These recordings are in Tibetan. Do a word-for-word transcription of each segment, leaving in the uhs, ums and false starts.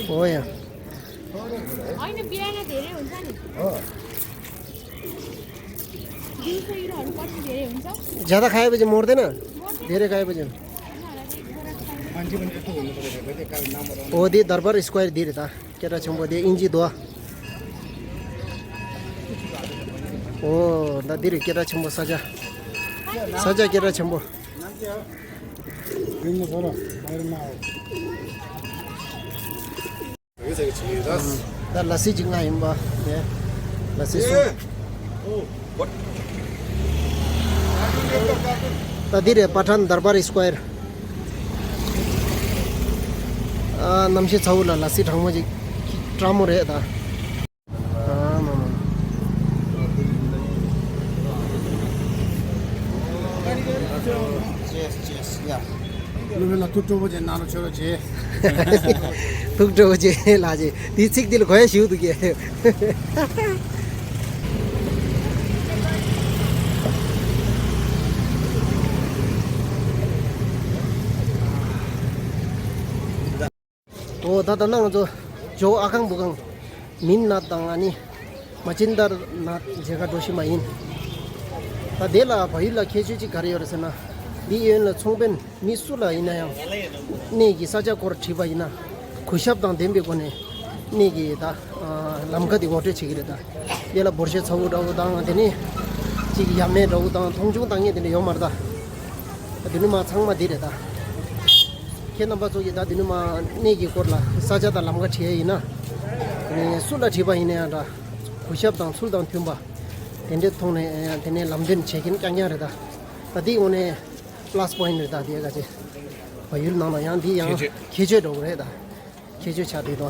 हो या। होइन, बिहान धेरै हुन्छ नि। हो। दिउँसो इरोहरू कति धेरै हुन्छ? ज्यादा खाएपछि मर्दैन। मर्दैन। धेरै खाएपछि। मान्छे पनि यस्तो हुनु पर्यो, त्यो कारण नम्बर हो दि दरबार स्क्वायर दि रे ता। केटा छम्बो दे इंजी दो। ओ, दा दिरी केटा छम्बो सजा। सजा केटा छम्बो। रिङ्गो छोरा, बाहिर नआऊ। दा लस्सी जिङ्गा हिम्बा। ए, लस्सी सु। दा दिरी पठान दरबार स्क्वायर। आ, नम्सी छाउला लस्सी ठाउँमा जि ट्रामो रे दा। Cheers, cheers, yeah. ལུ་ལ་ཐུག་སྤྲོ་པོ་བྱེད་ན་རོ་ཆོ་རོ་བྱེད། ཐུག་སྤྲོ་པོ་བྱེད་ལ་བྱེད། དེའི་ཚིག་འདི་ལ་གོ་ཡ་ཞིག་འདུག་གས། ཨོ་ད་ད་ནང་ང་ཚོ་ཇོ་ཨ་ཁང་བུ་ཁང་མིན་ནད་དང་ཨ་ནི་མ་ཅིན་དར་ནད་མཇལ་ཁ་འགྲོ་བཞིན་པ་ཡིན། ད་དེ་ལ་བལ་ཡུལ་ལ་ཁྱད་ཆོས་ཅིག་ག་རེ་ཡོད་རེད་ཟེར་ན། འདི་གཡོན་ལ་ཚོང་དཔོན་མི་སུ་ལ་ཡིན་ན་ཡང་གནས་ཀྱི་ས་ཆ་སྐོར་དྲིས་པ་ཡིན་ན་གུས་ཞབས་དང་ལྡན་པའི་སྒོ་ནས་གནས་ཀྱི་ད་ལམ་ཁ་དེ་ངོ་སྤྲོད་བྱེད་ཀྱི་རེད། ད་དེ་ལ་འབོར་ཆེ་ཚ་བོ་འདྲ་བོ་དང་དེ་ནས་ཅིག་ཡ་མེད་འདྲ་བོ་དང་མཐོང་ཆུང་བཏང་མཁན་དེ་འདྲ་ཡོད་མ་རེད། ད་དེ་ནི་མ་ཚང་མ་དེ་རེད་ད། ཁྱེད་རྣམ་པ་ཚོ་གིས་ད་དེ་ནི་མ་གནས་ཀྱི་སྐོར་ལ་ས་ཆ་དང་ལམ་ཁ་དྲིས་ཡ་ཡིན་ན། དེ་ནས་སུ་ལ་དྲིས་པ་ཡིན་ན་ཡང་འདྲ། གུས་ཞབས་དང་ཚུལ་དང་མཐུན་པ། དེ་འདྲའི་ཐོག་ནས་དེ་ནས་ལམ་སྟོན་བྱེད་མཁན་རྐྱང་རྐྱང་རེད་ད། ད་དེའི་ངོས་ནས་པ་ལ་སི་པོ་ཡིན་རེད་ད་དེ་ག་ཅེ། བལ་ཡུལ་ནང་ལ་ཡང་འདི་ཡང་ཁྱད་ཆོས་ཁྱད་ཆོས་འགྲོ་གི་རེད་ད། ཁྱད་ཆོས་ཆགས་བསྡད་དོ།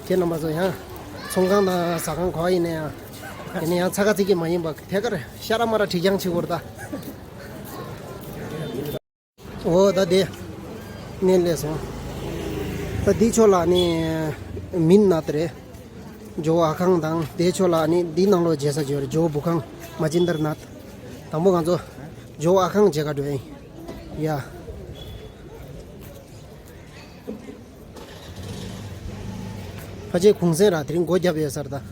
ཁྱེད་རྣམ་པ་ཚོ་ཡང་ཚོང་ཁང་དང་ཟ་ཁང་ག་པར་ཡིན་ན་ཡང་། དེ་ནས་ཡང་ཚ་ཁ་ཚིག་གི་མ་ཡིན་པ་ཐད་ཀར་ཤ་ར་མ་ར་དྲིས་རྐྱང་བྱེད་དགོས་རེད་ད། འོ་ད་དེ། ནས་སླེབས་སོང་། ད་འདི་ཕྱོགས་ལ་ནི་མིན་ནད་རེད། ཇོ་བོ་ཨ་ཁང་དང་དེ་ཕྱོགས་ལ་ནི་འདི་ནང་ལོགས་མཇལ་ས་ཅིག་ཡོད་རེད། ཇོ་བོ་བུ་ཁང་མ་ཅིན་དར་ནཱཐ། དང་པོ་ང་ཚོ་ཇོ་བོ་ཨ་ཁང་མཇལ་ག་འགྲོ་ཡིན། ཡ། ཕལ་ཆེར་གུང་སེང་ར་དེ་རིང་སྒོ་བརྒྱབ་ཡོད་ས་རེད་ད།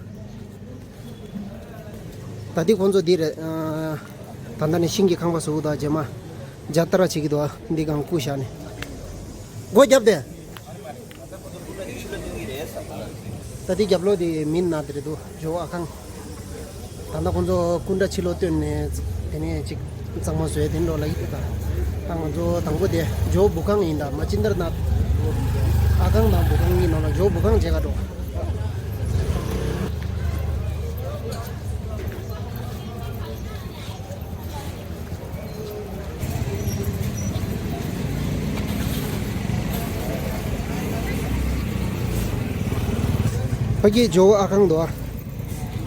ད་འདི་ཁོང་ཚོ་འདི་རེད། ཨ། ད་ལྟ་ནི་ཤིང་གི་ཁང་པ་བཟོ་གི་འདུག་རྗེས་མ་རྒྱ་ལྟ་ར་བྱེད་ཀྱི་འདུག་འདི་སྒང་སྐུ་བཞག་ནས། སྒོ་བརྒྱབ་སྟེ། ད་འདི་རྒྱབ་ལོགས་འདི་མིན་ནད་དེ་རེད་འདུག་ཇོ་བོ་ཨ་ཁང་། ད་ལྟ་ཁོང་ཚོ་སྐུ་འདྲ་ཕྱི་ལོགས་བཏོན་ནས་དེ་ནས་ཅིག་གཙང་མ་བཟོས་དེ་འགྲོ་ལ་ཡིན་འདུག་ད་ང་ཚོ་དང་པོ་དེ་ཇོ་བོ་བུ་ཁང་ཡིན་ད། མ་ཅིན་དར་ནཱཐ། ཨ་ཁང་དང་བུ་ཁང་གཉིས་ནང་ལ་ཇོ་བོ་བུ་ཁང་མཇལ་ག་འགྲོ། ཕ་གི་ཇོ་བོ་ཨ་ཁང་འདུག་ཨ།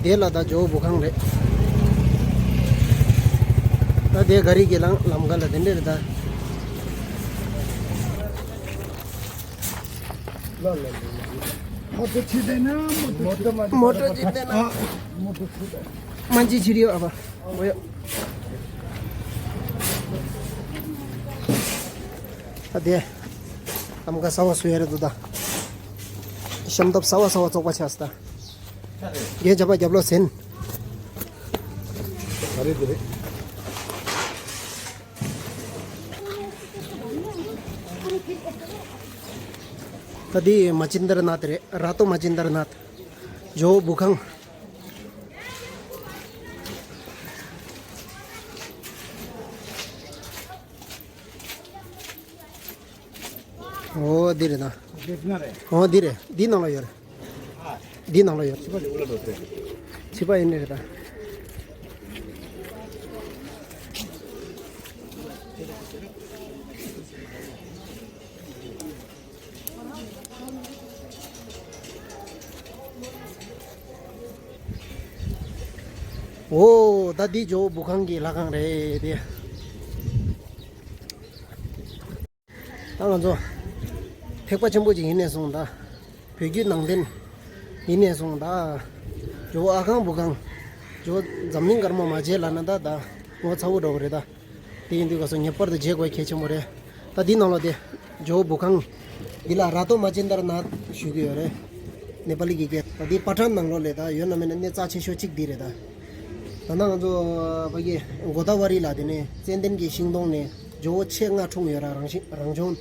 དེ་ལ་ད་ཇོ་བོ་བུ་ཁང་རེད། ད་དེ་ག་རི་གི་ལམ་ལམ་ཁ་ལ་དེ་འདྲ་རེད་ད། མོ་ཊ་ཅི་དེ་ན། མོ་ཊ་ཅི་དེ་ན། མ་ཅི་ཆི་རིའོ་ཨ་བ། འོ་ཡ། ཨ་དེ། ཨམ་ཀ་ས་བ་སུ་ཡ་རེད་འདུག་ད། ཤམ་ཐབས་ས་བ་ས་བ་བཙོག་པ་ཆགས་སོང་ད། རྒན་བྱ་བ་རྒྱབ་ལོགས་ཟིན། ག་རེ་དེ་རེད། ད་འདི་མ་ཅིན་དར་ནཱཐ་རེད། ར་ཏོ་མ་ཅིན་དར་ནཱཐ། ཇོ་བོ་བུ་ཁང་། འོ་འདི་རེད་ན། འོ་འདི་རེད། འདི་ནང་ལ་ཡོད་རེད། འདི་ནང་ལ་ཡོད་རེད། ཕྱི་པ་ཡིན་ནི་རེད་ད། འོ་ད་འདི་ཇོ་བོ་བུ་ཁང་གི་ལྷ་ཁང་རེད་དེ། ད་ང་ཚོ་ཐེག་པ་ཆེན་པོ་ཅིག་ཡིན་ནས་བཟུང་ད། བོད་བརྒྱུད་ནང་བསྟན་ཡིན་ནས་བཟུང་ད། ཇོ་བོ་ཨ་ཁང་བུ་ཁང་། ཇོ་བོ་འཛམ་གླིང་དཀར་མོ་མ་མཇལ་ལབ་ན་ད་ད་ངོ་ཚ་བོ་འགྲོ་གི་རེད་ད། དེ་ཡིན་དུས་ག་སོ་ངེས་པར་དུ་མཇལ་དགོས་གལ་ཆེན་པོ་རེད། ད་འདི་ནང་ལོགས་དེ་ཇོ་བོ་བུ་ཁང་ འདི་ལ་ར་ཏོ་མ་ཅན་དར་ནཱཐ་ཞུ་གི་ཡོད་རེད། ནེ་པ་ལི་གི་སྐད། ད་འདི་པ་ཊན་ནང་ལོགས་ལ་ད་ཡོད་ན་མེད་ན་གནས་རྩ་ཆེ་ཤོས་གཅིག་འདི་རེད་ད། ད་ནང་ང་ཚོ་ཕ་གི་གོ་ད་ཝ་རི་ལ་དེ་ནས་ཙན་དན་གྱི་ཤིང་སྡོང་ནས་ཇོ་བོ་ཆེ་ལྔ་འཁྲུངས་ཡོད་ར། རང་བཞིན་རང་བྱུང་།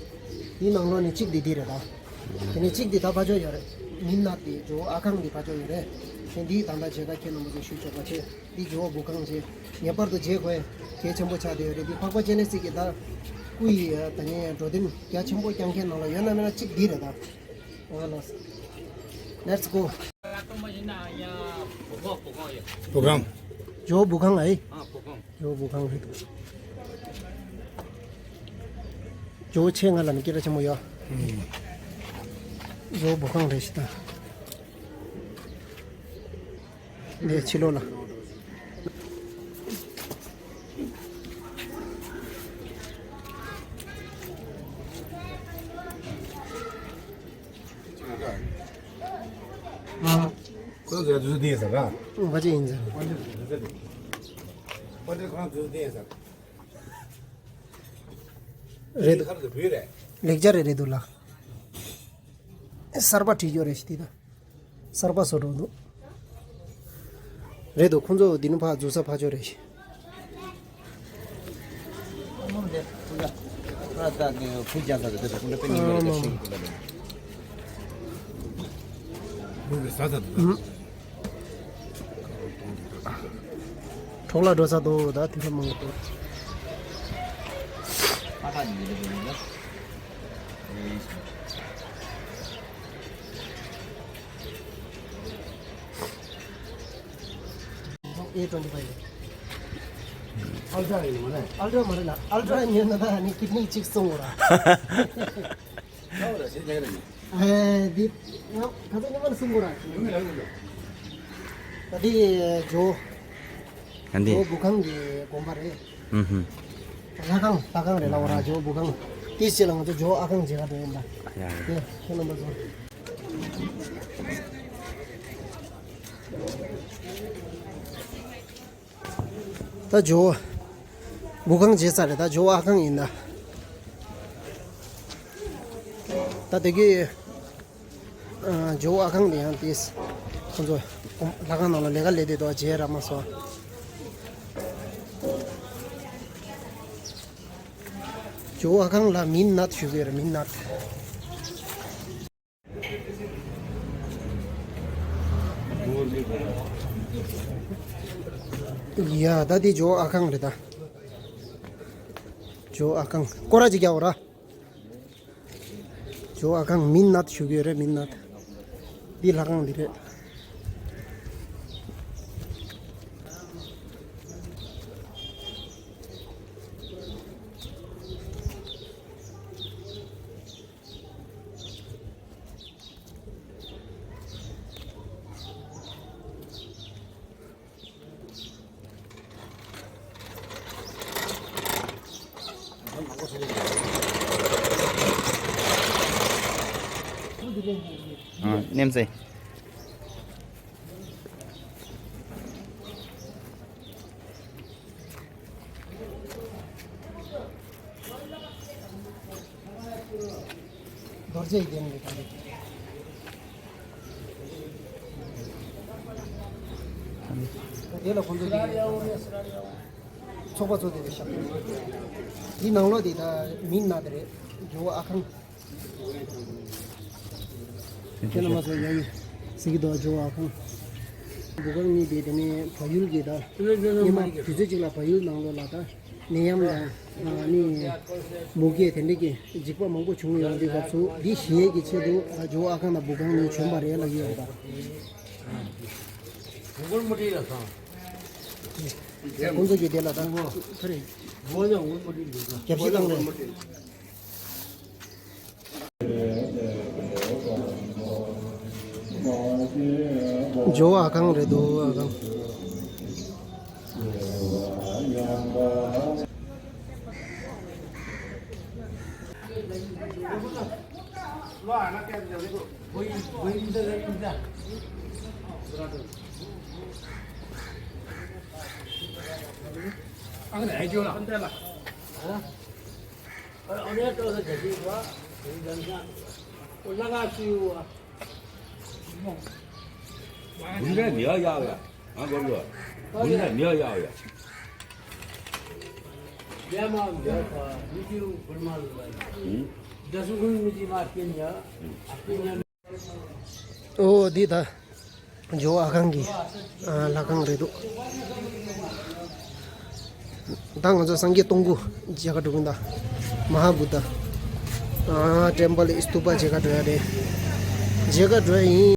འདི་ནང་ལོགས་ནས་གཅིག་འདི་འདི་རེད་ད། དེ་ནས་གཅིག་འདི་ད་ཕར་ཕྱོགས་ཡོད་རེད། མིན་ནཱཐ་འདི་ཇོ་བོ་ཨ་ཁང་འདི་ཕར་ཕྱོགས་ཡོད་རེད། དེ་འདི་ད་ལྟ་མཇལ་ཁ་ཁྱེད་རྣམ་པ་ཚོ་ཞུ་ཆོག་པ་བྱས། འདི་ཇོ་བོ་བུ་ཁང་བྱས། ངེས་པར་དུ་མཇལ་དགོས། གལ་ཆེན་པོ་ཆགས་བསྡད་ཡོད་རེད། འདི་འཕགས་པ་སྤྱན་རས་གཟིགས་ཀྱི་ད་སྐུ་ཡི་ད་ནི་འགྲོ་དོན་རྒྱ་ཆེན་པོ་བསྐྱངས་མཁན་ནང་ལ་ཡོད་ན་མེད་ན་གཅིག་འདི་རེད་ད། ཨོ་ལགས། Let's go. བུ་ཁང་། ཇོ་བོ་བུ་ཁང་ཨེ། ཇོ་བོ་བུ་ཁང་རེད། ཇོ་བོ་ཆེ་ལྔ་ལ་ནི་སྐད་གྲགས་ཆེན་པོ་ཡོད། ཇོ་བོ་བུ་ཁང་རེད་ཤི་ད། ནས་ཕྱི་ལོགས་ལ། ཁོ་ཚོ་དུས་ཚོད་འདི་ཡིན་ས་ར། ཨང་། ཁ་ཅིག་ཡིན་ས་ར། དཔལ་འབྱོར་དུས་ཚོད་འདི། དཔལ་འབྱོར་ཁོ་རང་དུས་ཚོད་འདི་ཡིན་ས་ར། རེད་འདུག་ཁ་ར་དུ་བུད་རེད། ལེགས་སྦྱར་རེད་རེད་འདུག་ལ། གསར་པ་བྲིས་ཡོད་རེད་ཤི་དེ་ད། གསར་པ་བཟོ་འགྲོ་འདུག་རེད་འདུག་ཁོང་ཚོ་འདི་ནི་ཕར་འཛུལ་ས་ཕར་ཕྱོགས་རེད། གྲོགས་ལ་འགྲོ་ས་འདུག་ད་དེ་འདྲ་མང་པོ་འདུག་ཨེ་ཊི་ཊི་ཕའིབ། ཨལ་ཊྲ་ཡིན་མ་རེད། ཨལ་ཊྲ་མ་རེད་ལ། ཨལ་ཊྲ་ཉོས་ན་ད་ནི་ཀིཌ་ནི་གཅིག་སོང་བ་ར། ཨེ་འདི་ང་ཁ་སང་ཉི་མ་ནས་གསུང་གོ་ར། ད་འདི་ཇོ། ཨ་འདི། ཇོ་བོ་བུ་ཁང་གི་དགོན་པ་རེད། ཨུ་ཧུ། ལྷ་ཁང་ལྷ་ཁང་རེད་ལ་བ་ར། ཇོ་བོ་བུ་ཁང་། དེའི་རྗེས་ལ་ང་ཚོ་ཇོ་བོ་ཨ་ཁང་མཇལ་ག་འགྲོ་ཡིན་ད། ཡ་ཡ། དེ་ཁྱེད་རྣམ་པ་ཚོ། ད་ཇོ་བོ་བུ་ཁང་མཇལ་ཚར་རེད། ད་ཇོ་བོ་ཨ་ཁང་ཡིན་ད། ད་དེ་གི་ཨ་ཇོ་བོ་ཨ་ཁང་དེ་ཡང་དེས་ཁོང་ཚོ་ལྷ་ཁང་ནང་ལ་ལས་ཀ་ལས་དེ་དོ་མཇལ་ར་མ་སོང་། ཇོ་བོ་ཨ་ཁང་ལ་མིན་ནཱཐ་ཞུ་གི་ཡོད་རེད། མིན་ནཱཐ། ཡ་ད་དེ་ཇོ་ཨ་ཁང་རེད་ད། ཇོ་ཨ་ཁང་སྐོར་ར་ཅིག་རྒྱག་འོ་ར། ཇོ་ཨ་ཁང་མིན་ནཱཐ་ཞུ་གི་ཡོད་རེད། མིན་ནཱཐ། འདི་ལྷ་ཁང་འདི་རེད། ཨ་ནེམ་སེ། རྡོ་རྗེ་གདན་གྱི་གདན། དེ་ལ་ཁོང་ཚོ་གི་ཚོགས་པ་ཚོ་དེ་ལ་ཞབས་ཏོག་འདི་ནང་ལོགས་དེ་ད་མིན་ནཱཐ་རེད། ཇོ་བོ་ཨ་ཁང་། ཁྱེད་རྣམ་པ་ཚོ་ཡ་ཡི་ཟེར་གྱི་འདུག་ཇོ་བོ་ཨ་ཁང་། བུ་གང་གཉིས་དེ་དེ་ནས་བལ་ཡུལ་གྱི་ད་སྔོན་མ་དུས་ཚོད་གཅིག་ལ་བལ་ཡུལ་ནང་ལོགས་ལ་ད། ནད་ཡམས་དང་ཨ་ནི་མུ་གེ་དེ་འདྲ་གི་འཇིགས་པ་མང་པོ་བྱུང་ཡོང་དུས་སྐབས་སུ་འདི་ཞི་ཡས་ཀྱི་ཆེད་དུ་ཇོ་བོ་ཨ་ཁང་དང་བུ་གང་གཉིས་བྱོན་པ་རེད་ལབ་ཀྱི་ཡོད་པ། ཁོང་ཚོ་གི་དེ་ལ་ད་ཁ་རེ་རྒྱབ་བཤིག་བཏང་རེད། ཇོ་བོ་ཨ་ཁང་རེད་འདུག་ཨ་ཁང་། ཨ་ཁང་ནས་ཨེ་ཇོ་ལ། ཨ་ནི་ཨ་ནི་ཏོག་ཙམ་རྒྱབ་ཀྱི་ཡོད་པ། Bunda niya ya ya. Ha, bolu. Bunda niya ya ya. Hmm. ཨོ་འདི་ད་ཇོ་ཨ་ཁང་གི་ཨ་ལྷ་ཁང་རེད་འདུག་ད་ང་ཚོ་སངས་རྒྱས་སྟོང་སྐུ་མཇལ་ཁ་འགྲོ་གིན་ད། མ་ཧཱ་བུདྡྷ། ཨ་ཊེམ་པལ་སྟུ་པ་མཇལ་ཁ་འགྲོ་ཡ་རེད། མཇལ་ཁ་འགྲོ་ཡ་ཡིན།